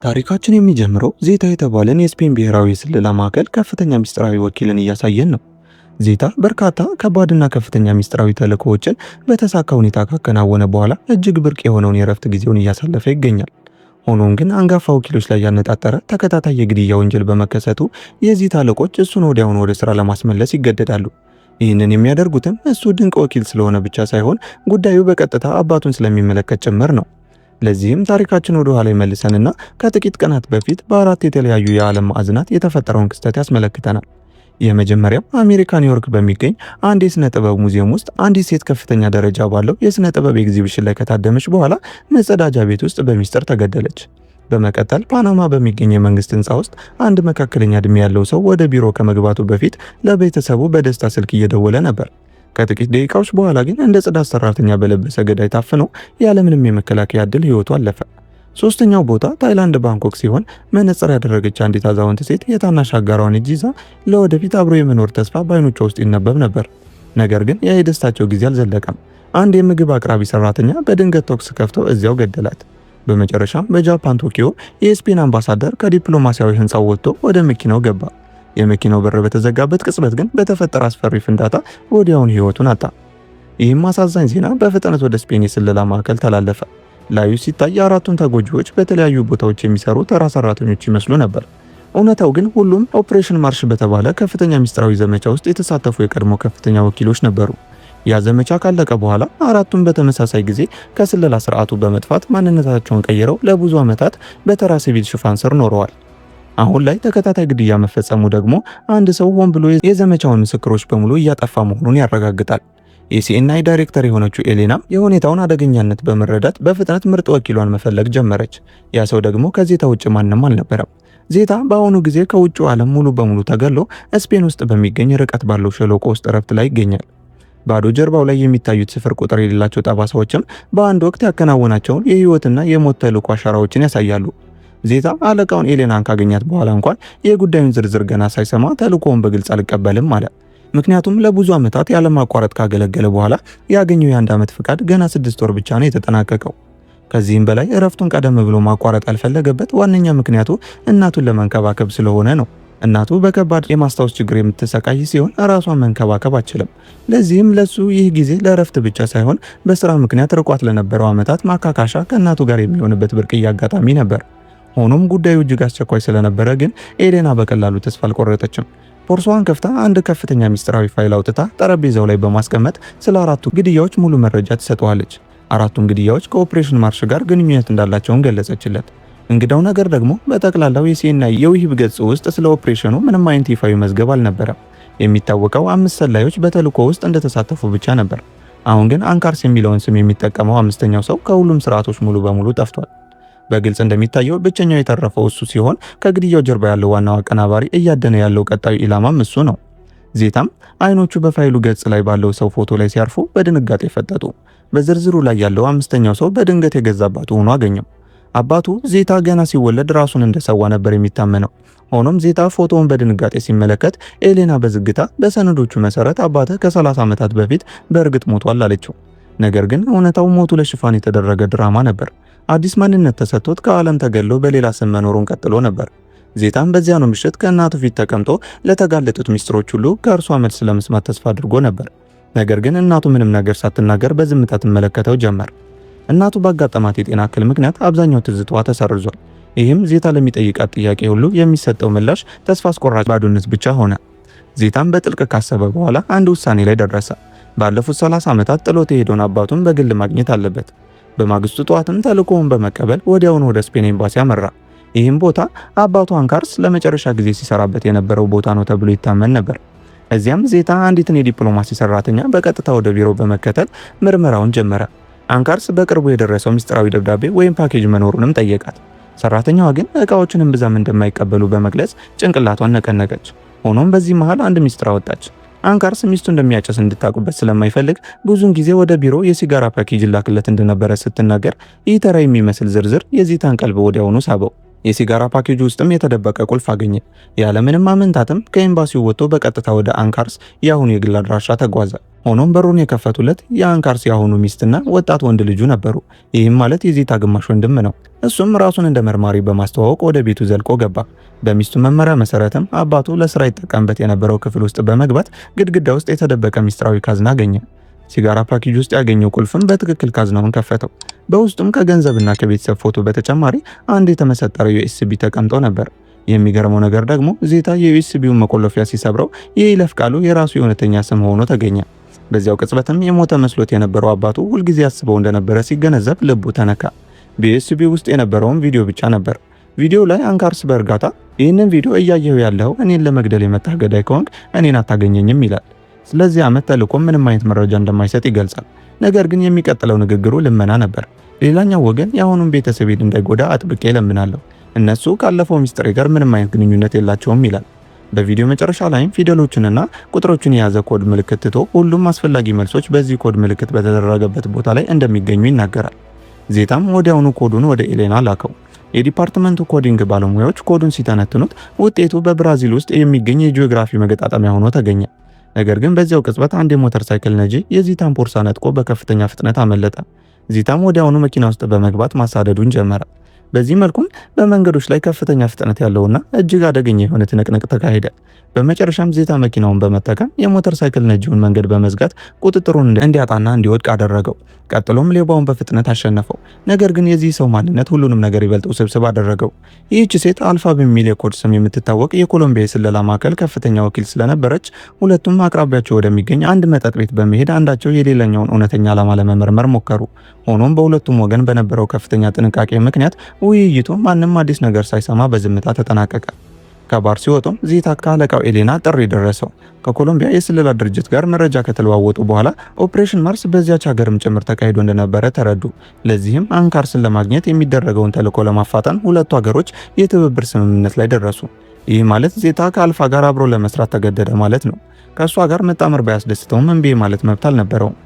ታሪካችን የሚጀምረው ዜታ የተባለን የስፔን ብሔራዊ የስለላ ማዕከል ከፍተኛ ምስጢራዊ ወኪልን እያሳየን ነው። ዜታ በርካታ ከባድና ከፍተኛ ምስጢራዊ ተልዕኮዎችን በተሳካ ሁኔታ ካከናወነ በኋላ እጅግ ብርቅ የሆነውን የእረፍት ጊዜውን እያሳለፈ ይገኛል። ሆኖም ግን አንጋፋ ወኪሎች ላይ ያነጣጠረ ተከታታይ የግድያ ወንጀል በመከሰቱ የዜታ አለቆች እሱን ወዲያውኑ ወደ ስራ ለማስመለስ ይገደዳሉ። ይህንን የሚያደርጉትም እሱ ድንቅ ወኪል ስለሆነ ብቻ ሳይሆን ጉዳዩ በቀጥታ አባቱን ስለሚመለከት ጭምር ነው። ለዚህም ታሪካችን ወደ ኋላ ይመልሰንና ከጥቂት ቀናት በፊት በአራት የተለያዩ የዓለም ማዕዘናት የተፈጠረውን ክስተት ያስመለክተናል። የመጀመሪያው አሜሪካ ኒውዮርክ በሚገኝ አንድ የሥነ ጥበብ ሙዚየም ውስጥ አንዲት ሴት ከፍተኛ ደረጃ ባለው የሥነ ጥበብ ኤግዚቢሽን ላይ ከታደመች በኋላ መጸዳጃ ቤት ውስጥ በሚስጥር ተገደለች። በመቀጠል ፓናማ በሚገኝ የመንግስት ህንፃ ውስጥ አንድ መካከለኛ ዕድሜ ያለው ሰው ወደ ቢሮ ከመግባቱ በፊት ለቤተሰቡ በደስታ ስልክ እየደወለ ነበር። ከጥቂት ደቂቃዎች በኋላ ግን እንደ ጽዳት ሰራተኛ በለበሰ ገዳይ ታፍኖ ያለምንም የመከላከያ ዕድል ህይወቱ አለፈ። ሶስተኛው ቦታ ታይላንድ ባንኮክ ሲሆን መነጽር ያደረገች አንዲት አዛውንት ሴት የታናሽ አጋሯን እጅ ይዛ ለወደፊት አብሮ የመኖር ተስፋ በአይኖቿ ውስጥ ይነበብ ነበር። ነገር ግን ያ የደስታቸው ጊዜ አልዘለቀም። አንድ የምግብ አቅራቢ ሰራተኛ በድንገት ተኩስ ከፍቶ እዚያው ገደላት። በመጨረሻም በጃፓን ቶኪዮ የስፔን አምባሳደር ከዲፕሎማሲያዊ ህንፃው ወጥቶ ወደ መኪናው ገባ። የመኪናው በር በተዘጋበት ቅጽበት ግን በተፈጠረ አስፈሪ ፍንዳታ ወዲያውኑ ህይወቱን አጣ። ይህም አሳዛኝ ዜና በፍጥነት ወደ ስፔን የስለላ ማዕከል ተላለፈ። ላዩ ሲታይ አራቱም ተጎጂዎች በተለያዩ ቦታዎች የሚሰሩ ተራ ሰራተኞች ይመስሉ ነበር። እውነታው ግን ሁሉም ኦፕሬሽን ማርሽ በተባለ ከፍተኛ ሚስጥራዊ ዘመቻ ውስጥ የተሳተፉ የቀድሞ ከፍተኛ ወኪሎች ነበሩ። ያ ዘመቻ ካለቀ በኋላ አራቱም በተመሳሳይ ጊዜ ከስለላ ስርዓቱ በመጥፋት ማንነታቸውን ቀይረው ለብዙ ዓመታት በተራ ሲቪል ሽፋን ስር ኖረዋል። አሁን ላይ ተከታታይ ግድያ መፈጸሙ ደግሞ አንድ ሰው ሆን ብሎ የዘመቻውን ምስክሮች በሙሉ እያጠፋ መሆኑን ያረጋግጣል። የሲኤንአይ ዳይሬክተር የሆነችው ኤሌና የሁኔታውን አደገኛነት በመረዳት በፍጥነት ምርጥ ወኪሏን መፈለግ ጀመረች። ያ ሰው ደግሞ ከዜታ ውጭ ማንም አልነበረም። ዜታ በአሁኑ ጊዜ ከውጭው ዓለም ሙሉ በሙሉ ተገሎ ስፔን ውስጥ በሚገኝ ርቀት ባለው ሸለቆ ውስጥ እረፍት ላይ ይገኛል። ባዶ ጀርባው ላይ የሚታዩት ስፍር ቁጥር የሌላቸው ጠባሳዎችም በአንድ ወቅት ያከናወናቸውን የህይወትና የሞት ተልዕኮ አሻራዎችን ያሳያሉ። ዜታ አለቃውን ኤሌናን ካገኛት በኋላ እንኳን የጉዳዩን ዝርዝር ገና ሳይሰማ ተልዕኮውን በግልጽ አልቀበልም አለ። ምክንያቱም ለብዙ ዓመታት ያለማቋረጥ ካገለገለ በኋላ ያገኘው የአንድ ዓመት ፍቃድ ገና 6 ወር ብቻ ነው የተጠናቀቀው። ከዚህም በላይ እረፍቱን ቀደም ብሎ ማቋረጥ ያልፈለገበት ዋነኛ ምክንያቱ እናቱን ለመንከባከብ ስለሆነ ነው። እናቱ በከባድ የማስታወስ ችግር የምትሰቃይ ሲሆን ራሷን መንከባከብ አትችልም። ለዚህም ለሱ ይህ ጊዜ ለእረፍት ብቻ ሳይሆን በስራ ምክንያት ርቋት ለነበረው ዓመታት ማካካሻ ከእናቱ ጋር የሚሆንበት ብርቅዬ አጋጣሚ ነበር። ሆኖም ጉዳዩ እጅግ አስቸኳይ ስለነበረ ግን ኤሌና በቀላሉ ተስፋ አልቆረጠችም። ቦርሳዋን ከፍታ አንድ ከፍተኛ ሚስጥራዊ ፋይል አውጥታ ጠረጴዛው ላይ በማስቀመጥ ስለ አራቱ ግድያዎች ሙሉ መረጃ ትሰጠዋለች። አራቱም ግድያዎች ከኦፕሬሽን ማርሽ ጋር ግንኙነት እንዳላቸውን ገለጸችለት። እንግዳው ነገር ደግሞ በጠቅላላው የሲኤንአይ የዊብ ገጽ ውስጥ ስለ ኦፕሬሽኑ ምንም አይነት ይፋዊ መዝገብ አልነበረም። የሚታወቀው አምስት ሰላዮች በተልዕኮ ውስጥ እንደተሳተፉ ብቻ ነበር። አሁን ግን አንካርስ የሚለውን ስም የሚጠቀመው አምስተኛው ሰው ከሁሉም ስርዓቶች ሙሉ በሙሉ ጠፍቷል። በግልጽ እንደሚታየው ብቸኛው የተረፈው እሱ ሲሆን ከግድያው ጀርባ ያለው ዋናው አቀናባሪ እያደነ ያለው ቀጣዩ ኢላማም እሱ ነው። ዜታም አይኖቹ በፋይሉ ገጽ ላይ ባለው ሰው ፎቶ ላይ ሲያርፉ በድንጋጤ ፈጠጡ። በዝርዝሩ ላይ ያለው አምስተኛው ሰው በድንገት የገዛ አባቱ ሆኖ አገኘው። አባቱ ዜታ ገና ሲወለድ ራሱን እንደሰዋ ነበር የሚታመነው። ሆኖም ዜታ ፎቶውን በድንጋጤ ሲመለከት ኤሌና በዝግታ በሰነዶቹ መሰረት አባትህ ከ30 ዓመታት በፊት በእርግጥ ሞቷል አለችው። ነገር ግን እውነታው ሞቱ ለሽፋን የተደረገ ድራማ ነበር። አዲስ ማንነት ተሰጥቶት ከዓለም ተገሎ በሌላ ስም መኖሩን ቀጥሎ ነበር። ዜታም በዚያኑ ምሽት ከእናቱ ፊት ተቀምጦ ለተጋለጡት ሚስጥሮች ሁሉ ከእርሷ መልስ ለመስማት ተስፋ አድርጎ ነበር። ነገር ግን እናቱ ምንም ነገር ሳትናገር በዝምታ ትመለከተው ጀመር። እናቱ ባጋጠማት የጤና እክል ምክንያት አብዛኛው ትዝታዋ ተሰርዟል። ይህም ዜታ ለሚጠይቃት ጥያቄ ሁሉ የሚሰጠው ምላሽ ተስፋ አስቆራጭ ባዶነት ብቻ ሆነ። ዜታም በጥልቅ ካሰበ በኋላ አንድ ውሳኔ ላይ ደረሰ። ባለፉት 30 ዓመታት ጥሎት የሄደውን አባቱን በግል ማግኘት አለበት። በማግስቱ ጠዋትም ተልእኮውን በመቀበል ወዲያውኑ ወደ ስፔን ኤምባሲ አመራ። ይህም ቦታ አባቱ አንካርስ ለመጨረሻ ጊዜ ሲሰራበት የነበረው ቦታ ነው ተብሎ ይታመን ነበር። እዚያም ዜታ አንዲትን የዲፕሎማሲ ሰራተኛ በቀጥታ ወደ ቢሮ በመከተል ምርመራውን ጀመረ። አንካርስ በቅርቡ የደረሰው ምስጢራዊ ደብዳቤ ወይም ፓኬጅ መኖሩንም ጠየቃት። ሰራተኛዋ ግን እቃዎችን እምብዛም እንደማይቀበሉ በመግለጽ ጭንቅላቷን ነቀነቀች። ሆኖም በዚህ መሃል አንድ ሚስጥር አወጣች። አንካርስ ሚስቱ እንደሚያጨስ እንድታውቅበት ስለማይፈልግ ብዙውን ጊዜ ወደ ቢሮ የሲጋራ ፓኬጅ ላክለት እንደነበረ ስትናገር ይህ ተራ የሚመስል ዝርዝር የዜታን ቀልብ ወዲያውኑ ሳበው። የሲጋራ ፓኬጅ ውስጥም የተደበቀ ቁልፍ አገኘ። ያለምንም ማመንታትም ከኤምባሲው ወጥቶ በቀጥታ ወደ አንካርስ የአሁኑ የግል አድራሻ ተጓዘ። ሆኖም በሩን የከፈቱለት የአንካርስ ያሁኑ ሚስትና ወጣት ወንድ ልጁ ነበሩ። ይህም ማለት የዜታ ግማሽ ወንድም ነው። እሱም ራሱን እንደ መርማሪ በማስተዋወቅ ወደ ቤቱ ዘልቆ ገባ። በሚስቱ መመሪያ መሰረትም አባቱ ለስራ ይጠቀምበት የነበረው ክፍል ውስጥ በመግባት ግድግዳ ውስጥ የተደበቀ ሚስጥራዊ ካዝና አገኘ። ሲጋራ ፓኬጅ ውስጥ ያገኘው ቁልፍም በትክክል ካዝናውን ከፈተው። በውስጡም ከገንዘብና ከቤተሰብ ፎቶ በተጨማሪ አንድ የተመሰጠረ USB ተቀምጦ ነበር። የሚገርመው ነገር ደግሞ ዜታ የ USB ውን መቆለፊያ ሲሰብረው የይለፍ ቃሉ የራሱ የእውነተኛ ስም ሆኖ ተገኘ። በዚያው ቅጽበትም የሞተ መስሎት የነበረው አባቱ ሁልጊዜ ያስበው እንደነበረ ሲገነዘብ ልቡ ተነካ። በ USB ውስጥ የነበረውም ቪዲዮ ብቻ ነበር። ቪዲዮው ላይ አንካርስ በእርጋታ ይህንን ቪዲዮ እያየሁ ያለው እኔን ለመግደል የመጣህ ገዳይ ከሆንክ እኔን አታገኘኝም ይላል። ስለዚህ ዓመት ተልእኮ ምንም አይነት መረጃ እንደማይሰጥ ይገልጻል። ነገር ግን የሚቀጥለው ንግግሩ ልመና ነበር። ሌላኛው ወገን የአሁኑን ቤተሰቤን እንዳይጎዳ አጥብቄ እለምናለሁ፣ እነሱ ካለፈው ሚስጥሬ ጋር ምንም አይነት ግንኙነት የላቸውም ይላል። በቪዲዮ መጨረሻ ላይም ፊደሎችንና ቁጥሮችን የያዘ ኮድ ምልክት ትቶ ሁሉም አስፈላጊ መልሶች በዚህ ኮድ ምልክት በተደረገበት ቦታ ላይ እንደሚገኙ ይናገራል። ዜታም ወዲያውኑ ኮዱን ወደ ኤሌና ላከው። የ department ኡ coding ባለሙያዎች ኮዱን ሲተነትኑት ውጤቱ በብራዚል ውስጥ የሚገኝ የጂኦግራፊ መገጣጠሚያ ሆኖ ተገኘ። ነገር ግን በዚያው ቅጽበት አንድ የሞተር ሳይክል ነጂ የዚታን ቦርሳ ነጥቆ በከፍተኛ ፍጥነት አመለጠ። ዚታም ወዲያውኑ መኪና ውስጥ በመግባት ማሳደዱን ጀመረ። በዚህ መልኩም በመንገዶች ላይ ከፍተኛ ፍጥነት ያለውና እጅግ አደገኛ የሆነ ትንቅንቅ ተካሄደ። በመጨረሻም ዜታ መኪናውን በመጠቀም የሞተር ሳይክል ነጂውን መንገድ በመዝጋት ቁጥጥሩን እንዲያጣና እንዲወድቅ አደረገው። ቀጥሎም ሌባውን በፍጥነት አሸነፈው። ነገር ግን የዚህ ሰው ማንነት ሁሉንም ነገር ይበልጥ ውስብስብ አደረገው። ይህች ሴት አልፋ በሚል የኮድ ስም የምትታወቅ የኮሎምቢያ የስለላ ማዕከል ከፍተኛ ወኪል ስለነበረች ሁለቱም አቅራቢያቸው ወደሚገኝ አንድ መጠጥ ቤት በመሄድ አንዳቸው የሌላኛውን እውነተኛ ዓላማ ለመመርመር ሞከሩ። ሆኖም በሁለቱም ወገን በነበረው ከፍተኛ ጥንቃቄ ምክንያት ውይይቱ ማንም አዲስ ነገር ሳይሰማ በዝምታ ተጠናቀቀ። ከባር ሲወጡም ዜታ ከአለቃው ኤሌና ጥሪ ደረሰው። ከኮሎምቢያ የስለላ ድርጅት ጋር መረጃ ከተለዋወጡ በኋላ ኦፕሬሽን ማርስ በዚያች ሀገርም ጭምር ተካሂዶ እንደነበረ ተረዱ። ለዚህም አንካርስን ለማግኘት የሚደረገውን ተልዕኮ ለማፋጠን ሁለቱ ሀገሮች የትብብር ስምምነት ላይ ደረሱ። ይህ ማለት ዜታ ከአልፋ ጋር አብሮ ለመስራት ተገደደ ማለት ነው። ከእሷ ጋር መጣመር ባያስደስተውም እምቢ ማለት መብት አልነበረውም።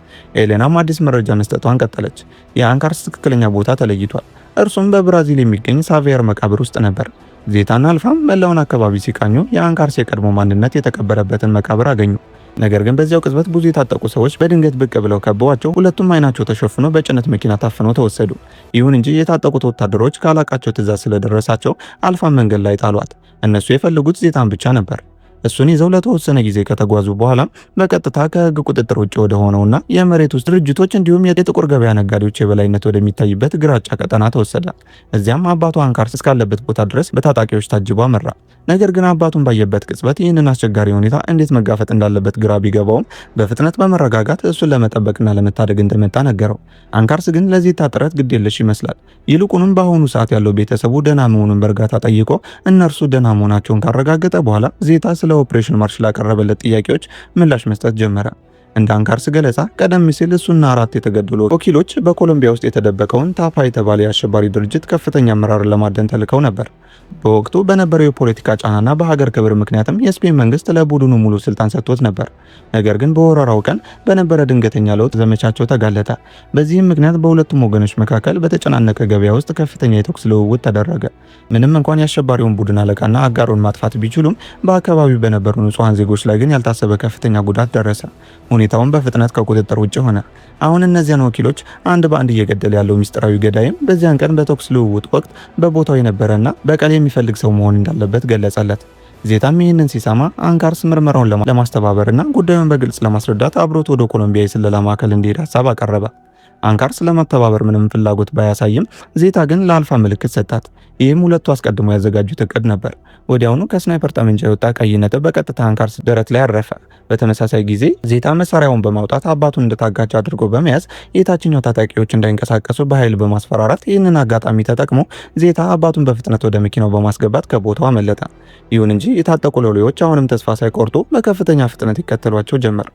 ኤሌናም አዲስ መረጃ መስጠቷን ቀጠለች። የአንካርስ ትክክለኛ ቦታ ተለይቷል። እርሱም በብራዚል የሚገኝ ሳቪየር መቃብር ውስጥ ነበር። ዜታና አልፋም መላውን አካባቢ ሲቃኙ የአንካርስ የቀድሞ ማንነት የተቀበረበትን መቃብር አገኙ። ነገር ግን በዚያው ቅጽበት ብዙ የታጠቁ ሰዎች በድንገት ብቅ ብለው ከበዋቸው ሁለቱም አይናቸው ተሸፍኖ በጭነት መኪና ታፍነው ተወሰዱ። ይሁን እንጂ የታጠቁት ወታደሮች ካለቃቸው ትዕዛዝ ስለደረሳቸው አልፋን መንገድ ላይ ጣሏት። እነሱ የፈለጉት ዜታን ብቻ ነበር። እሱን ይዘው ለተወሰነ ጊዜ ከተጓዙ በኋላ በቀጥታ ከሕግ ቁጥጥር ውጭ ወደ ሆነውና የመሬት ውስጥ ድርጅቶች እንዲሁም የጥቁር ገበያ ነጋዴዎች የበላይነት ወደሚታይበት ግራጫ ቀጠና ተወሰደ። እዚያም አባቱ አንካርስ እስካለበት ቦታ ድረስ በታጣቂዎች ታጅቦ አመራ። ነገር ግን አባቱን ባየበት ቅጽበት ይህንን አስቸጋሪ ሁኔታ እንዴት መጋፈጥ እንዳለበት ግራ ቢገባውም በፍጥነት በመረጋጋት እሱን ለመጠበቅና ለመታደግ እንደመጣ ነገረው። አንካርስ ግን ለዜታ ጥረት ግዴለሽ ይመስላል። ይልቁንም በአሁኑ ሰዓት ያለው ቤተሰቡ ደህና መሆኑን በእርጋታ ጠይቆ እነርሱ ደህና መሆናቸውን ካረጋገጠ በኋላ ዜታ ስለ ኦፕሬሽን ማርስ ላቀረበለት ጥያቄዎች ምላሽ መስጠት ጀመረ። እንደ አንካርስ ገለጻ ቀደም ሲል እሱና አራት የተገደሉ ወኪሎች በኮሎምቢያ ውስጥ የተደበቀውን ታፓ የተባለ የአሸባሪ ድርጅት ከፍተኛ አመራርን ለማደን ተልከው ነበር። በወቅቱ በነበረው የፖለቲካ ጫናና በሀገር ክብር ምክንያትም የስፔን መንግስት ለቡድኑ ሙሉ ስልጣን ሰጥቶት ነበር። ነገር ግን በወረራው ቀን በነበረ ድንገተኛ ለውጥ ዘመቻቸው ተጋለጠ። በዚህም ምክንያት በሁለቱም ወገኖች መካከል በተጨናነቀ ገበያ ውስጥ ከፍተኛ የተኩስ ልውውጥ ተደረገ። ምንም እንኳን የአሸባሪውን ቡድን አለቃና አጋሩን ማጥፋት ቢችሉም በአካባቢው በነበሩ ንጹሐን ዜጎች ላይ ግን ያልታሰበ ከፍተኛ ጉዳት ደረሰ። ሁኔታውን በፍጥነት ከቁጥጥር ውጭ ሆነ። አሁን እነዚያን ወኪሎች አንድ በአንድ እየገደለ ያለው ሚስጥራዊ ገዳይም በዚያን ቀን በተኩስ ልውውጥ ወቅት በቦታው የነበረና በቀል የሚፈልግ ሰው መሆን እንዳለበት ገለጸለት። ዜታም ይህንን ሲሰማ አንካርስ ምርመራውን ለማስተባበርና ጉዳዩን በግልጽ ለማስረዳት አብሮት ወደ ኮሎምቢያ የስለላ ማዕከል እንዲሄድ ሀሳብ አቀረበ። አንካርስ ለመተባበር ምንም ፍላጎት ባያሳይም ዜታ ግን ለአልፋ ምልክት ሰጣት። ይህም ሁለቱ አስቀድሞ ያዘጋጁት እቅድ ነበር። ወዲያውኑ ከ sniper ጠመንጃ የወጣ ቀይ ነጥብ በቀጥታ አንካርስ ደረት ላይ አረፈ። በተመሳሳይ ጊዜ ዜታ መሳሪያውን በማውጣት አባቱን እንደታጋች አድርጎ በመያዝ የታችኛው ታጣቂዎች እንዳይንቀሳቀሱ በኃይል በማስፈራራት ይህንን አጋጣሚ ተጠቅሞ ዜታ አባቱን በፍጥነት ወደ መኪናው በማስገባት ከቦታው አመለጠ። ይሁን እንጂ የታጠቁ ሎሌዎች አሁንም ተስፋ ሳይቆርጡ በከፍተኛ ፍጥነት ይከተሏቸው ጀመር።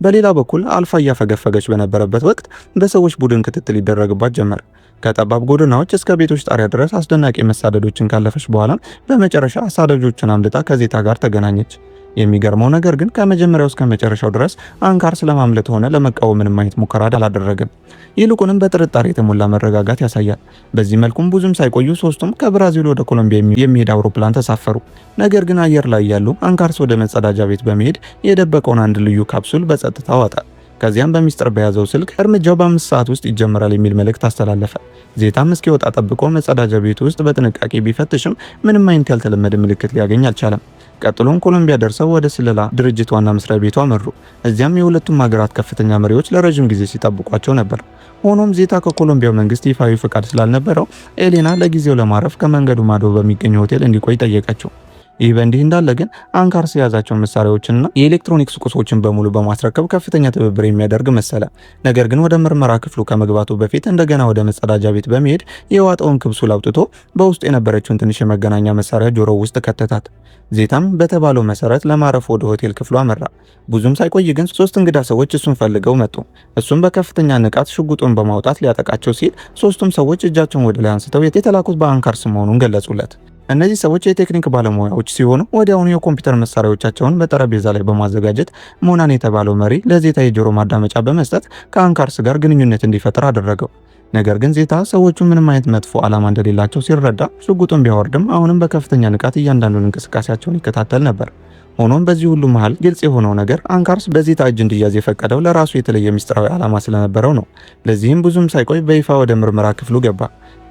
በሌላ በኩል አልፋ እያፈገፈገች በነበረበት ወቅት በሰዎች ቡድን ክትትል ይደረግባት ጀመር። ከጠባብ ጎዳናዎች እስከ ቤቶች ጣሪያ ድረስ አስደናቂ መሳደዶችን ካለፈች በኋላ በመጨረሻ አሳዳጆችን አምልጣ ከዜታ ጋር ተገናኘች። የሚገርመው ነገር ግን ከመጀመሪያው እስከ መጨረሻው ድረስ አንካርስ ለማምለጥ ሆነ ለመቃወም ምንም አይነት ሙከራ አላደረገም። ይልቁንም በጥርጣሬ የተሞላ መረጋጋት ያሳያል። በዚህ መልኩም ብዙም ሳይቆዩ ሶስቱም ከብራዚል ወደ ኮሎምቢያ የሚሄድ አውሮፕላን ተሳፈሩ። ነገር ግን አየር ላይ ያሉ አንካርስ ወደ መጸዳጃ ቤት በመሄድ የደበቀውን አንድ ልዩ ካፕሱል በጸጥታ ዋጠ። ከዚያም በሚስጥር በያዘው ስልክ እርምጃው በ5 ሰዓት ውስጥ ይጀምራል የሚል መልእክት አስተላለፈ። ዜታም እስኪወጣ ጠብቆ መጸዳጃ ቤቱ ውስጥ በጥንቃቄ ቢፈትሽም ምንም አይነት ያልተለመደ ምልክት ሊያገኝ አልቻለም። ቀጥሎም ኮሎምቢያ ደርሰው ወደ ስለላ ድርጅት ዋና መስሪያ ቤቱ አመሩ። እዚያም የሁለቱም ሀገራት ከፍተኛ መሪዎች ለረጅም ጊዜ ሲጠብቋቸው ነበር። ሆኖም ዜታ ከኮሎምቢያው መንግስት ይፋዊ ፈቃድ ስላልነበረው ኤሌና ለጊዜው ለማረፍ ከመንገዱ ማዶ በሚገኝ ሆቴል እንዲቆይ ጠየቀችው። ይህ በእንዲህ እንዳለ ግን አንካርስ የያዛቸውን መሳሪያዎችንና የኤሌክትሮኒክስ ቁሶችን በሙሉ በማስረከብ ከፍተኛ ትብብር የሚያደርግ መሰለ። ነገር ግን ወደ ምርመራ ክፍሉ ከመግባቱ በፊት እንደገና ወደ መጸዳጃ ቤት በመሄድ የዋጠውን ክብሱል አውጥቶ በውስጡ የነበረችውን ትንሽ የመገናኛ መሳሪያ ጆሮው ውስጥ ከተታት። ዜታም በተባለው መሰረት ለማረፍ ወደ ሆቴል ክፍሉ አመራ። ብዙም ሳይቆይ ግን ሶስት እንግዳ ሰዎች እሱን ፈልገው መጡ። እሱም በከፍተኛ ንቃት ሽጉጡን በማውጣት ሊያጠቃቸው ሲል ሶስቱም ሰዎች እጃቸውን ወደ ላይ አንስተው የተላኩት በአንካርስ መሆኑን ገለጹለት። እነዚህ ሰዎች የቴክኒክ ባለሙያዎች ሲሆኑ ወዲያውኑ የኮምፒውተር መሳሪያዎቻቸውን በጠረጴዛ ላይ በማዘጋጀት ሞናን የተባለው መሪ ለዜታ የጆሮ ማዳመጫ በመስጠት ከአንካርስ ጋር ግንኙነት እንዲፈጥር አደረገው። ነገር ግን ዜታ ሰዎቹ ምንም አይነት መጥፎ ዓላማ እንደሌላቸው ሲረዳ ሽጉጡን ቢያወርድም አሁንም በከፍተኛ ንቃት እያንዳንዱን እንቅስቃሴያቸውን ይከታተል ነበር። ሆኖም በዚህ ሁሉ መሃል ግልጽ የሆነው ነገር አንካርስ በዜታ እጅ እንዲያዝ የፈቀደው ለራሱ የተለየ ምስጢራዊ ዓላማ ስለነበረው ነው። ለዚህም ብዙም ሳይቆይ በይፋ ወደ ምርመራ ክፍሉ ገባ።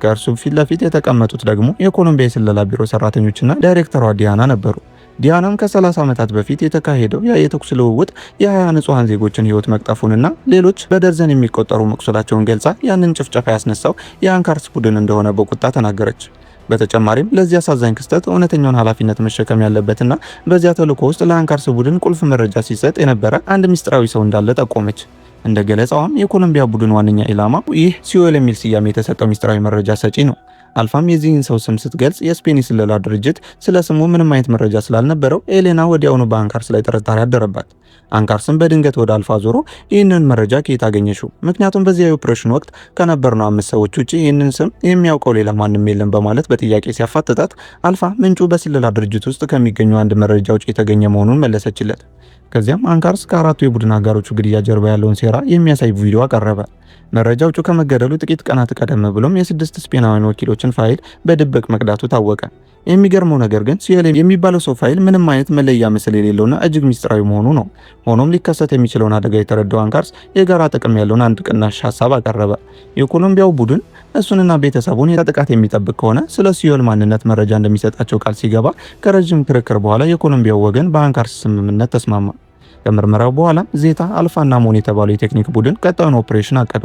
ከእርሱ ፊት ለፊት የተቀመጡት ደግሞ የኮሎምቢያ የስለላ ቢሮ ሰራተኞችና ዳይሬክተሯ ዲያና ነበሩ። ዲያናም ከ30 ዓመታት በፊት የተካሄደው ያ የተኩስ ልውውጥ የ20 ንጹሐን ዜጎችን ሕይወት መቅጠፉንና ሌሎች በደርዘን የሚቆጠሩ መቁሰላቸውን ገልጻ ያንን ጭፍጨፋ ያስነሳው የአንካርስ ቡድን እንደሆነ በቁጣ ተናገረች። በተጨማሪም ለዚህ አሳዛኝ ክስተት እውነተኛውን ኃላፊነት መሸከም ያለበትና በዚያ ተልዕኮ ውስጥ ለአንካርስ ቡድን ቁልፍ መረጃ ሲሰጥ የነበረ አንድ ምስጢራዊ ሰው እንዳለ ጠቆመች። እንደ ገለጻዋም የኮሎምቢያ ቡድን ዋነኛ ኢላማ ይህ ሲኦል የሚል ስያሜ የተሰጠው ምስጢራዊ መረጃ ሰጪ ነው። አልፋም የዚህን ሰው ስም ስትገልጽ የስፔን የስለላ ድርጅት ስለ ስሙ ምንም አይነት መረጃ ስላልነበረው ኤሌና ወዲያውኑ በአንካርስ ላይ ጥርጣሬ አደረባት። አንካርስም በድንገት ወደ አልፋ ዞሮ ይህንን መረጃ ከየት አገኘሽው? ምክንያቱም በዚያ የኦፕሬሽን ወቅት ከነበርነው አምስት ሰዎች ውጭ ይህንን ስም የሚያውቀው ሌላ ማንም የለም በማለት በጥያቄ ሲያፋጥጣት አልፋ ምንጩ በስለላ ድርጅት ውስጥ ከሚገኙ አንድ መረጃ ውጭ የተገኘ መሆኑን መለሰችለት። ከዚያም አንካርስ ከአራቱ የቡድን አጋሮቹ ግድያ ጀርባ ያለውን ሴራ የሚያሳይ ቪዲዮ አቀረበ። መረጃ አውጪው ከመገደሉ ጥቂት ቀናት ቀደም ብሎም የስድስት ስፔናውያን ወኪሎችን ፋይል በድብቅ መቅዳቱ ታወቀ። የሚገርመው ነገር ግን ሲኤል የሚባለው ሰው ፋይል ምንም አይነት መለያ ምስል የሌለውና እጅግ ሚስጥራዊ መሆኑ ነው። ሆኖም ሊከሰት የሚችለውን አደጋ የተረዳው አንካርስ የጋራ ጥቅም ያለውን አንድ ቅናሽ ሀሳብ አቀረበ። የኮሎምቢያው ቡድን እሱንና ቤተሰቡን ከጥቃት የሚጠብቅ ከሆነ ስለ ሲኦል ማንነት መረጃ እንደሚሰጣቸው ቃል ሲገባ ከረጅም ክርክር በኋላ የኮሎምቢያው ወገን በአንካርስ ስምምነት ተስማማ። ከምርመራው በኋላ ዜታ፣ አልፋና ሞን የተባለው የቴክኒክ ቡድን ቀጣዩን ኦፕሬሽን አቀዱ።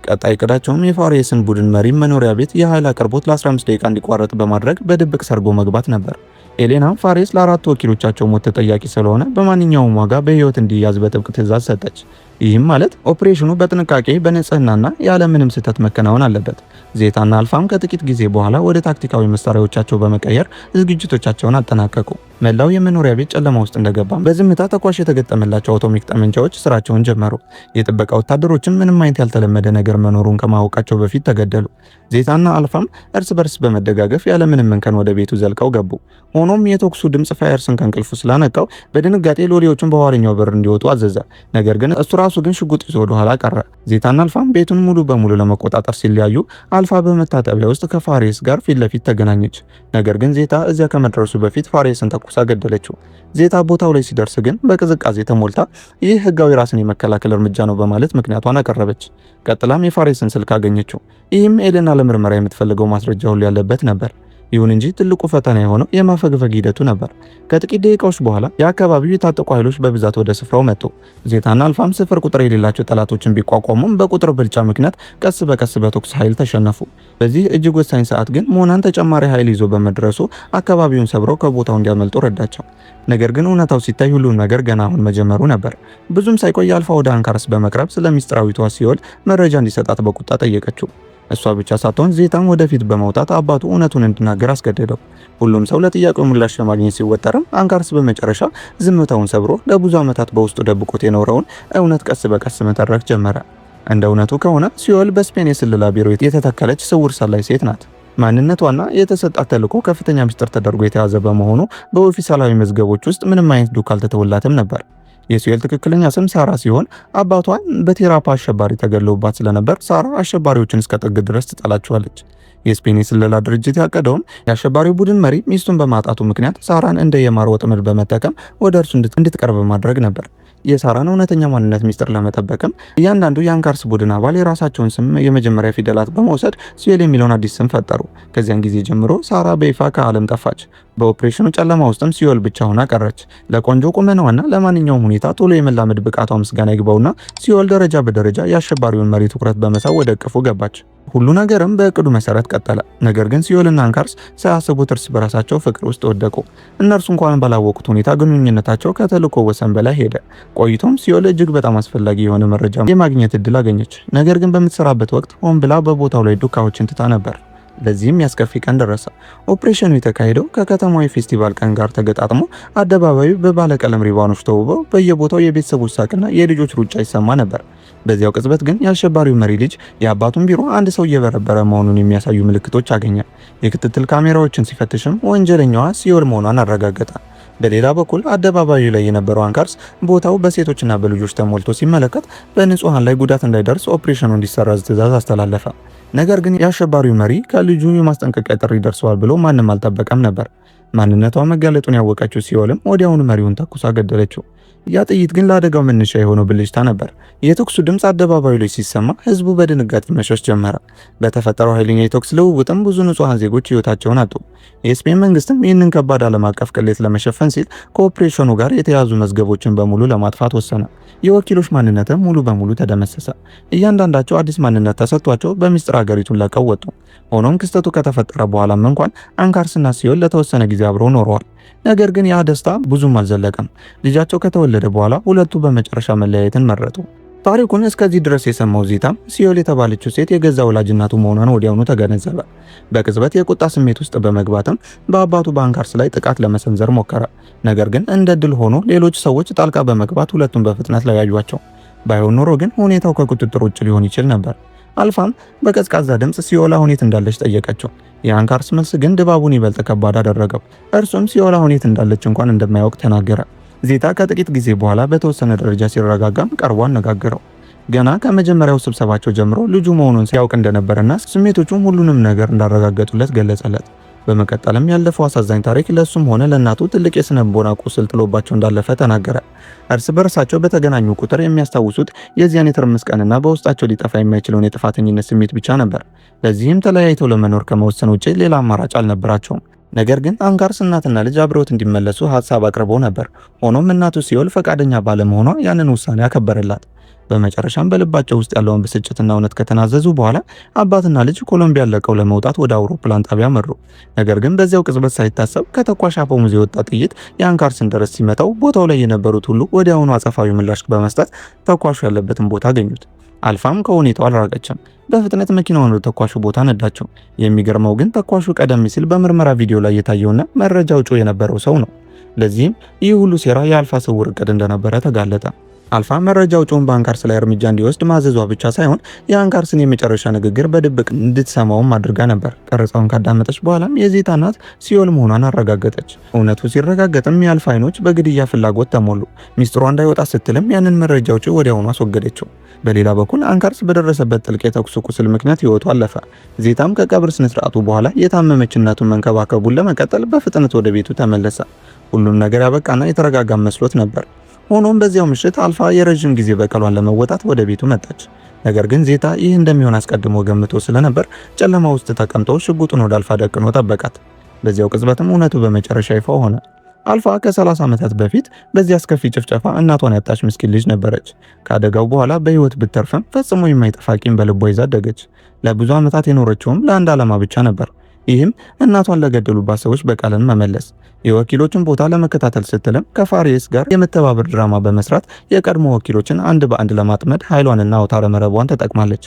ቀጣይ እቅዳቸውም የፋሪየስን ቡድን መሪ መኖሪያ ቤት የኃይል አቅርቦት ለ15 ደቂቃ እንዲቋረጥ በማድረግ በድብቅ ሰርጎ መግባት ነበር። ኤሌና ፋሬስ ለአራቱ ወኪሎቻቸው ሞት ተጠያቂ ስለሆነ በማንኛውም ዋጋ በሕይወት እንዲያዝ በጥብቅ ትዕዛዝ ሰጠች። ይህም ማለት ኦፕሬሽኑ በጥንቃቄ፣ በንጽህናና ያለምንም ስህተት መከናወን አለበት። ዜታና አልፋም ከጥቂት ጊዜ በኋላ ወደ ታክቲካዊ መሳሪያዎቻቸው በመቀየር ዝግጅቶቻቸውን አጠናቀቁ። መላው የመኖሪያ ቤት ጨለማ ውስጥ እንደገባ በዝምታ ተኳሽ የተገጠመላቸው አውቶማቲክ ጠመንጃዎች ስራቸውን ጀመሩ። የጥበቃ ወታደሮችም ምንም አይነት ያልተለመደ ነገር መኖሩን ከማወቃቸው በፊት ተገደሉ። ዜታና አልፋም እርስ በርስ በመደጋገፍ ያለምንም እንከን ወደ ቤቱ ዘልቀው ገቡ። ሆኖም የተኩሱ ድምጽ ፋየርስን ከእንቅልፉ ስላነቃው በድንጋጤ ሎሌዎቹን በኋለኛው በር እንዲወጡ አዘዘ። ነገር ግን እሱ ራሱ ግን ሽጉጥ ይዞ ወደ ኋላ ቀረ። ዜታና አልፋም ቤቱን ሙሉ በሙሉ ለመቆጣጠር ሲለያዩ አልፋ በመታጠቢያ ውስጥ ከፋሬስ ጋር ፊት ለፊት ተገናኘች። ነገር ግን ዜታ እዚያ ከመድረሱ በፊት ፋሬስን ተኩሳ ገደለችው። ዜታ ቦታው ላይ ሲደርስ ግን በቅዝቃዜ ተሞልታ ይህ ህጋዊ ራስን የመከላከል እርምጃ ነው በማለት ምክንያቷን አቀረበች። ቀጥላም የፋሬስን ስልክ አገኘችው። ይህም ኤሌና ለምርመራ የምትፈልገው ማስረጃ ሁሉ ያለበት ነበር። ይሁን እንጂ ትልቁ ፈተና የሆነው የማፈግፈግ ሂደቱ ነበር። ከጥቂት ደቂቃዎች በኋላ የአካባቢው የታጠቁ ኃይሎች በብዛት ወደ ስፍራው መጡ። ዜታና አልፋም ስፍር ቁጥር የሌላቸው ጠላቶችን ቢቋቋሙም በቁጥር ብልጫ ምክንያት ቀስ በቀስ በተኩስ ኃይል ተሸነፉ። በዚህ እጅግ ወሳኝ ሰዓት ግን ሞናን ተጨማሪ ኃይል ይዞ በመድረሱ አካባቢውን ሰብረው ከቦታው እንዲያመልጡ ረዳቸው። ነገር ግን እውነታው ሲታይ ሁሉም ነገር ገና አሁን መጀመሩ ነበር። ብዙም ሳይቆይ አልፋ ወደ አንካርስ በመቅረብ ስለ ሚስጥራዊቷ ሲኦል መረጃ እንዲሰጣት በቁጣ ጠየቀችው። እሷ ብቻ ሳትሆን ዜታም ወደፊት በመውጣት አባቱ እውነቱን እንዲናገር አስገደደው። ሁሉም ሰው ለጥያቄው ምላሽ ለማግኘት ሲወጠርም አንካርስ በመጨረሻ ዝምታውን ሰብሮ ለብዙ ዓመታት በውስጡ ደብቆት የኖረውን እውነት ቀስ በቀስ መተረክ ጀመረ። እንደ እውነቱ ከሆነ ሲኦል በስፔን የስለላ ቢሮ የተተከለች ስውር ሰላይ ሴት ናት። ማንነቷና የተሰጣት ተልዕኮ ከፍተኛ ምስጢር ተደርጎ የተያዘ በመሆኑ በኦፊሴላዊ መዝገቦች ውስጥ ምንም አይነት ዱካ አልተተወላትም ነበር። የሲኦል ትክክለኛ ስም ሳራ ሲሆን አባቷ በቴራፓ አሸባሪ ተገድለውባት ስለነበር ሳራ አሸባሪዎችን እስከ ጥግ ድረስ ትጠላቸዋለች። የስፔን የስለላ ድርጅት ያቀደውም የአሸባሪው ቡድን መሪ ሚስቱን በማጣቱ ምክንያት ሳራን እንደ የማር ወጥመድ በመጠቀም ወደ እርሱ እንድትቀርብ ማድረግ ነበር። የሳራን እውነተኛ ማንነት ሚስጥር ለመጠበቅም እያንዳንዱ የአንካርስ ቡድን አባል የራሳቸውን ስም የመጀመሪያ ፊደላት በመውሰድ ሲዮል የሚለውን አዲስ ስም ፈጠሩ። ከዚያን ጊዜ ጀምሮ ሳራ በይፋ ከዓለም ጠፋች። በኦፕሬሽኑ ጨለማ ውስጥም ሲዮል ብቻ ሆና ቀረች። ለቆንጆ ቁመናዋና ለማንኛውም ሁኔታ ቶሎ የመላመድ ብቃቷ ምስጋና ይግባውና ሲዮል ደረጃ በደረጃ የአሸባሪውን መሪ ትኩረት በመሳብ ወደ እቅፉ ገባች። ሁሉ ነገርም በእቅዱ መሰረት ቀጠለ። ነገር ግን ሲዮልና አንካርስ ሳያስቡት እርስ በራሳቸው ፍቅር ውስጥ ወደቁ። እነርሱ እንኳን ባላወቁት ሁኔታ ግንኙነታቸው ከተልዕኮ ወሰን በላይ ሄደ። ቆይቶም ሲዮል እጅግ በጣም አስፈላጊ የሆነ መረጃ የማግኘት እድል አገኘች። ነገር ግን በምትሰራበት ወቅት ሆን ብላ በቦታው ላይ ዱካዎችን ትታ ነበር። ለዚህም ያስከፊ ቀን ደረሰ። ኦፕሬሽኑ የተካሄደው ከከተማዊ ፌስቲቫል ቀን ጋር ተገጣጥሞ አደባባዩ በባለቀለም ሪባኖች ተውበው በየቦታው የቤተሰቦች ሳቅና የልጆች ሩጫ ይሰማ ነበር። በዚያው ቅጽበት ግን የአሸባሪው መሪ ልጅ የአባቱን ቢሮ አንድ ሰው እየበረበረ መሆኑን የሚያሳዩ ምልክቶች አገኘ። የክትትል ካሜራዎችን ሲፈትሽም ወንጀለኛዋ ሲዮል መሆኗን አረጋገጠ። በሌላ በኩል አደባባዩ ላይ የነበረው አንካርስ ቦታው በሴቶችና በልጆች ተሞልቶ ሲመለከት በንጹሐን ላይ ጉዳት እንዳይደርስ ኦፕሬሽኑ እንዲሰረዝ ትዕዛዝ አስተላለፈ። ነገር ግን የአሸባሪው መሪ ከልጁ የማስጠንቀቂያ ጥሪ ደርሰዋል ብሎ ማንም አልጠበቀም ነበር። ማንነቷ መጋለጡን ያወቀችው ሲዮልም ወዲያውኑ መሪውን ተኩሳ ገደለችው። ያ ጥይት ግን ለአደጋው መነሻ የሆነው ብልጭታ ነበር። የተኩሱ ድምፅ አደባባዩ ላይ ሲሰማ ህዝቡ በድንጋጤ መሸሽ ጀመረ። በተፈጠረው ኃይለኛ የተኩስ ልውውጥም ብዙ ንጹሐን ዜጎች ህይወታቸውን አጡ። የስፔን መንግስትም ይህንን ከባድ ዓለም አቀፍ ቅሌት ለመሸፈን ሲል ከኦፕሬሽኑ ጋር የተያዙ መዝገቦችን በሙሉ ለማጥፋት ወሰነ። የወኪሎች ማንነትም ሙሉ በሙሉ ተደመሰሰ። እያንዳንዳቸው አዲስ ማንነት ተሰጥቷቸው በሚስጥር ሀገሪቱን ለቀው ወጡ። ሆኖም ክስተቱ ከተፈጠረ በኋላም እንኳን አንካርስና ሲዮል ለተወሰነ ጊዜ አብረው ኖረዋል። ነገር ግን ያ ደስታ ብዙም አልዘለቀም። ልጃቸው ከተወለደ በኋላ ሁለቱ በመጨረሻ መለያየትን መረጡ። ታሪኩን እስከዚህ ድረስ የሰማው ዜታም ሲዮል የተባለችው ሴት የገዛ ወላጅ እናቱ መሆኗን ወዲያውኑ ተገነዘበ። በቅጽበት የቁጣ ስሜት ውስጥ በመግባትም በአባቱ በአንካርስ ላይ ጥቃት ለመሰንዘር ሞከረ። ነገር ግን እንደ ድል ሆኖ ሌሎች ሰዎች ጣልቃ በመግባት ሁለቱን በፍጥነት ለያዩአቸው። ባይሆን ኖሮ ግን ሁኔታው ከቁጥጥር ውጭ ሊሆን ይችል ነበር። አልፋም በቀዝቃዛ ድምፅ ሲዮል አሁን የት እንዳለች ጠየቀችው። የአንካርስ መልስ ግን ድባቡን ይበልጥ ከባድ አደረገው። እርሱም ሲዮል አሁን የት እንዳለች እንኳን እንደማያውቅ ተናገረ። ዜታ ከጥቂት ጊዜ በኋላ በተወሰነ ደረጃ ሲረጋጋም ቀርቦ አነጋገረው። ገና ከመጀመሪያው ስብሰባቸው ጀምሮ ልጁ መሆኑን ሲያውቅ እንደነበረና ስሜቶቹም ሁሉንም ነገር እንዳረጋገጡለት ገለጸለት። በመቀጠልም ያለፈው አሳዛኝ ታሪክ ለሱም ሆነ ለእናቱ ትልቅ የስነ ልቦና ቁስል ጥሎባቸው እንዳለፈ ተናገረ። እርስ በርሳቸው በተገናኙ ቁጥር የሚያስታውሱት የዚያን የትርምስ ቀንና በውስጣቸው ሊጠፋ የማይችለውን የጥፋተኝነት ስሜት ብቻ ነበር። ለዚህም ተለያይተው ለመኖር ከመወሰን ውጭ ሌላ አማራጭ አልነበራቸውም። ነገር ግን አንካርስ እናትና ልጅ አብረውት እንዲመለሱ ሀሳብ አቅርቦ ነበር። ሆኖም እናቱ ሲዮል ፈቃደኛ ባለመሆኗ ያንን ውሳኔ አከበረላት። በመጨረሻም በልባቸው ውስጥ ያለውን ብስጭትና እውነት ከተናዘዙ በኋላ አባትና ልጅ ኮሎምቢያን ለቀው ለመውጣት ወደ አውሮፕላን ጣቢያ መሩ። ነገር ግን በዚያው ቅጽበት ሳይታሰብ ከተኳሽ አፈሙዝ የወጣ ጥይት የአንካርስን ደረት ሲመታው ቦታው ላይ የነበሩት ሁሉ ወዲያውኑ አጸፋዊ ምላሽ በመስጠት ተኳሹ ያለበትን ቦታ አገኙት። አልፋም ከሁኔታው አልራቀችም። በፍጥነት መኪናውን ወደ ተኳሹ ቦታ ነዳቸው። የሚገርመው ግን ተኳሹ ቀደም ሲል በምርመራ ቪዲዮ ላይ የታየውና መረጃ አውጪው የነበረው ሰው ነው። ለዚህም ይህ ሁሉ ሴራ የአልፋ ስውር እቅድ እንደነበረ ተጋለጠ። አልፋ መረጃ አውጪውን በአንካርስ ላይ እርምጃ እንዲወስድ ማዘዟ ብቻ ሳይሆን የአንካርስን የመጨረሻ ንግግር በድብቅ እንድትሰማውም አድርጋ ነበር። ቀረጻውን ካዳመጠች በኋላም የዜታ እናት ሲዮል መሆኗን አረጋገጠች። እውነቱ ሲረጋገጥም የአልፋ አይኖች በግድያ ፍላጎት ተሞሉ። ሚስጥሯ እንዳይወጣ ስትልም ያንን መረጃ አውጪ ወዲያውኑ አስወገደችው። በሌላ በኩል አንካርስ በደረሰበት ጥልቅ የተኩስ ቁስል ምክንያት ህይወቱ አለፈ። ዜታም ከቀብር ስነ ስርዓቱ በኋላ የታመመች እናቱን መንከባከቡን ለመቀጠል በፍጥነት ወደ ቤቱ ተመለሰ። ሁሉም ነገር ያበቃና የተረጋጋ መስሎት ነበር። ሆኖም በዚያው ምሽት አልፋ የረዥም ጊዜ በቀሏን ለመወጣት ወደ ቤቱ መጣች። ነገር ግን ዜታ ይህ እንደሚሆን አስቀድሞ ገምቶ ስለነበር ጨለማ ውስጥ ተቀምጦ ሽጉጡን ወደ አልፋ ደቅኖ ጠበቃት። በዚያው ቅጽበትም እውነቱ በመጨረሻ ይፋ ሆነ። አልፋ ከ30 ዓመታት በፊት በዚህ አስከፊ ጭፍጨፋ እናቷን ያጣች ምስኪን ልጅ ነበረች። ከአደጋው በኋላ በህይወት ብትተርፍም ፈጽሞ የማይጠፋ ቂም በልቧ ይዛ አደገች። ለብዙ ዓመታት የኖረችውም ለአንድ ዓላማ ብቻ ነበር። ይህም እናቷን ለገደሉባት ሰዎች በቀልን መመለስ። የወኪሎችን ቦታ ለመከታተል ስትልም ከፋሪስ ጋር የመተባበር ድራማ በመስራት የቀድሞ ወኪሎችን አንድ በአንድ ለማጥመድ ኃይሏንና አውታረ መረቧን ተጠቅማለች።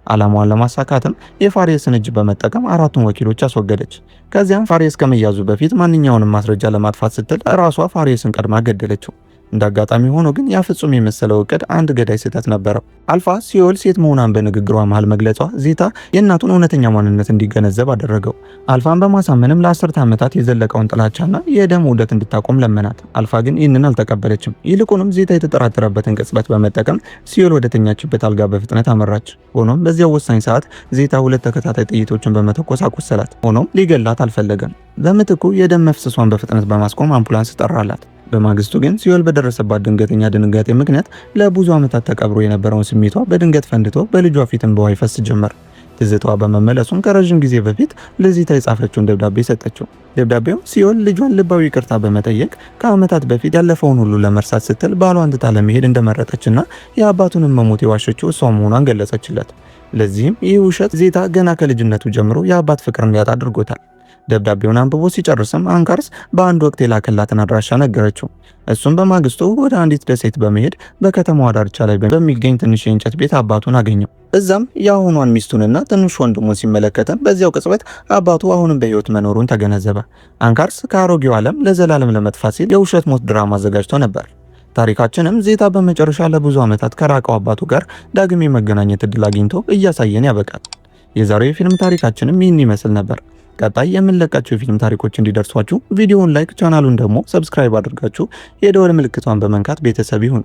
ዓላማዋን ለማሳካትም የፋሪስን እጅ በመጠቀም አራቱን ወኪሎች አስወገደች። ከዚያም ፋሪስ ከመያዙ በፊት ማንኛውንም ማስረጃ ለማጥፋት ስትል ራሷ ፋሪስን ቀድማ ገደለችው። እንደ አጋጣሚ ሆኖ ግን ያ ፍጹም የመሰለው እቅድ አንድ ገዳይ ስህተት ነበረው። አልፋ ሲኦል ሴት መሆኗን በንግግሯ መሃል መግለጿ ዜታ የእናቱን እውነተኛ ማንነት እንዲገነዘብ አደረገው። አልፋን በማሳመንም ለ10 ዓመታት የዘለቀውን ጥላቻና የደም ውደት እንድታቆም ለመናት። አልፋ ግን ይህንን አልተቀበለችም። ይልቁንም ዜታ የተጠራጠረበትን ቅጽበት በመጠቀም ሲኦል ወደተኛችበት አልጋ በፍጥነት አመራች። ሆኖም በዚያው ወሳኝ ሰዓት ዜታ ሁለት ተከታታይ ጥይቶችን በመተኮስ አቆሰላት። ሆኖም ሊገላት አልፈለገም። በምትኩ የደም መፍሰሷን በፍጥነት በማስቆም አምቡላንስ ጠራላት። በማግስቱ ግን ሲኦል በደረሰባት ድንገተኛ ድንጋጤ ምክንያት ለብዙ ዓመታት ተቀብሮ የነበረውን ስሜቷ በድንገት ፈንድቶ በልጇ ፊት እንባዋ ይፈስ ጀመር። ትዝታዋ በመመለሱም ከረዥም ጊዜ በፊት ለዜታ የጻፈችውን ደብዳቤ ሰጠችው። ደብዳቤው ሲኦል ልጇን ልባዊ ይቅርታ በመጠየቅ ከዓመታት በፊት ያለፈውን ሁሉ ለመርሳት ስትል ባሏን ትታ ለመሄድ እንደመረጠችና የአባቱንም መሞት የዋሸችው እሷ መሆኗን ገለጸችለት። ለዚህም ይህ ውሸት ዜታ ገና ከልጅነቱ ጀምሮ የአባት ፍቅር እንዲያጣ አድርጎታል። ደብዳቤውን አንብቦ ሲጨርስም አንካርስ በአንድ ወቅት የላከላትን አድራሻ ነገረችው። እሱም በማግስቱ ወደ አንዲት ደሴት በመሄድ በከተማዋ ዳርቻ ላይ በሚገኝ ትንሽ የእንጨት ቤት አባቱን አገኘው። እዛም የአሁኗን ሚስቱንና ትንሽ ወንድሙን ሲመለከተ በዚያው ቅጽበት አባቱ አሁንም በሕይወት መኖሩን ተገነዘበ። አንካርስ ከአሮጌው ዓለም ለዘላለም ለመጥፋት ሲል የውሸት ሞት ድራማ አዘጋጅቶ ነበር። ታሪካችንም ዜታ በመጨረሻ ለብዙ ዓመታት ከራቀው አባቱ ጋር ዳግም የመገናኘት እድል አግኝቶ እያሳየን ያበቃል። የዛሬው የፊልም ታሪካችንም ይህን ይመስል ነበር። ቀጣይ የምንለቃቸው የፊልም ታሪኮች እንዲደርሷችሁ ቪዲዮውን like፣ ቻናሉን ደግሞ subscribe አድርጋችሁ የደወል ምልክቷን በመንካት ቤተሰብ ይሁኑ።